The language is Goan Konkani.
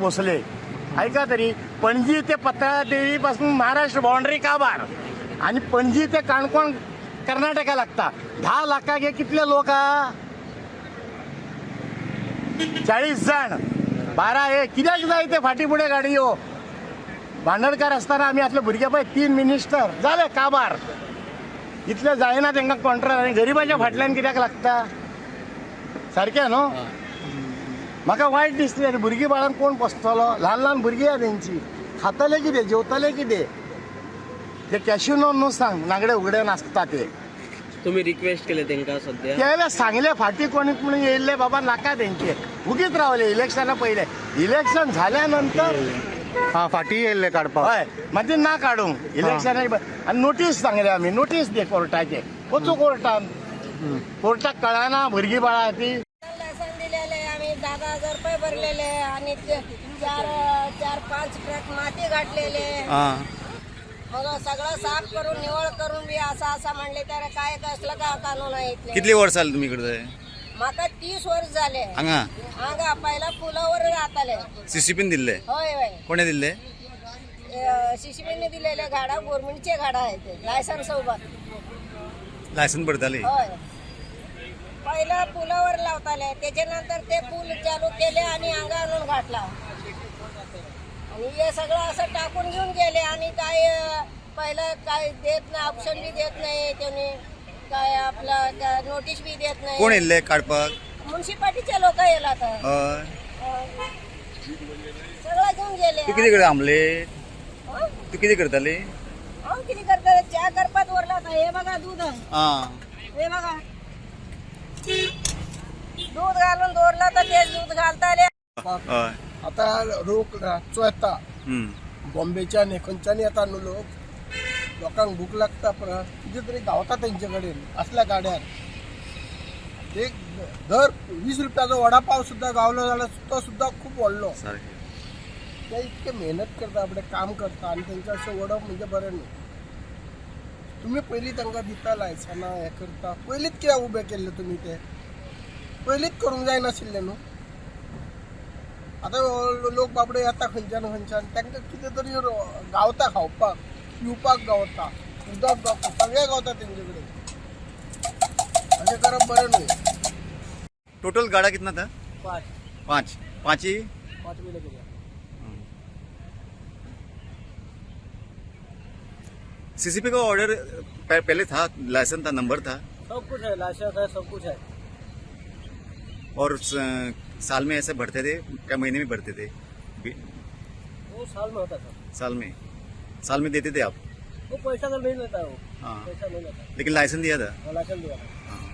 भोसले. ऐका तरी, पणजी ते पत्रादेवी पासून महाराष्ट्र बाउंड्री काबार आणि पणजी ते काणकोण कर्नाटका लागता. 10 लाखाक हे कितले लोक आ? 40 जाण 12 हे कित्याक जाय ते फाटी फुडें गाडयो. भांडणकार आसतना आमी आसले भुरगे पळय 3 मिनिस्टर जाले काबार. इतले जायना तांकां कॉन्ट्रॅक्ट आनी गरिबाच्या फाटल्यान कित्याक लागता? सारकें न्हू? म्हाका वायट दिसलें. आनी भुरगीं बाळांक कोण पोसतलो? ल्हान ल्हान भुरगीं आहा तेंची, खातले कितें, जेवतले कितें? ते कॅशिनो न्हू सांग, नागडे उगडे नासता ते. तुम्ही रिक्वेस्ट केले तेंका सध्या? केले, सांगले फाटी कोणी पूण येयल्ले बाबा नाका तेंचे, उगीच रावले इलेक्शना पयले. इलेक्शन झाल्या नंतर हा फाटी येयल्ले काडपाक. हय, मागीर ना काडूंक इलेक्शना. आनी नोटीस सांगले आमी, नोटीस दी कोर्टाचे, वचूं कोर्टान. कोर्टाक कळना भुरगीं बाळां ती. लायसन दिलेले आम्ही, 10,000 रुपये भरलेले आणि 4-5 ट्रक माती घातलेले. मग सगळं साफ करून निवळ करून बी असं असं म्हणले तर काय कसलं का कानून आहे इथले? कितली वर्सां जाली तुमी इकडे? माका 30 वर्ष झाले. हांगा हांगा पहिला पुलावर राहताले. सीसीपीन दिल्ले? होय होय. कोणे दिल्ले? सीसीपीने दिलेले. गाडा गव्हर्नमेंटचे गाडा आहे ते, लायसन सोबत. लायसन भरताले? होय, पहिला पुलावर लावताले, त्याच्यानंतर ते पूल चालू केले आणि अंगा आणून घातला आणि हे सगळं असं टाकून घेऊन गेले. आणि काय पहिलं काय देत नाही, ऑप्शन बी देत नाही त्यांनी, काय आपलं नोटीस बी देत नाही. कोण येयल्ले काडपाक? म्युन्सिपाल्टीचे लोक येला तर. हय. सगळं घेऊन गेले. तूं कितें करता आमलेट? हं? तूं कितें करताली? हांव कितें करता, च्या करपाक दवरला होता. हे बघा दूध. आं. हे बघा, दूध घालून दवरला तर ते दूध घालताले. हय. आता लोक रातचो येता, बॉम्बेच्यान हे खंयच्यान येता न्हू लोक, लोकांक भूक लागता, परत कितें तरी गावता तेंचे कडेन असल्या गाड्यार. एक दर 20 रुपयाचो वडापाव सुद्दां गावलो जाल्यार तो सुद्दां खूब व्हडलो. सारकें. ते इतके मेहनत करता, आपलें काम करता आनी तेंचे अशें वडप म्हणजे बरें न्हू. तुमी पयलीं तांकां दिता लायसनां, हें करता, पयलींच कित्याक उबें केल्लें तुमी तें? पयलींच करूंक जायनाशिल्लें न्हू. आतां लोक बाबडे येता खंयच्यान खंयच्यान, तांकां कितें तरी गावता खावपाक, पिवपाक गावता, उदक गावता, सगळें गावता तेंचे कडेन. अशें करप बरें न्हू. टोटल गाड़ा कितना था? 5. 5. 5 ही? 5 मिले के. सीसीपी का ऑर्डर पहले था, लाइसेंस था, नंबर था? सब कुछ है, लाइसेंस है, सब कुछ है. और साल में ऐसे भरते थे क्या, महीने में भरते थे? वो साल में होता था. साल में, साल में देते थे आप? वो पैसा तो नहीं लेता है वो. हाँ. पैसा नहीं लेता. लेकिन लाइसेंस दिया था? हाँ, लाइसेंस दिया था. हाँ.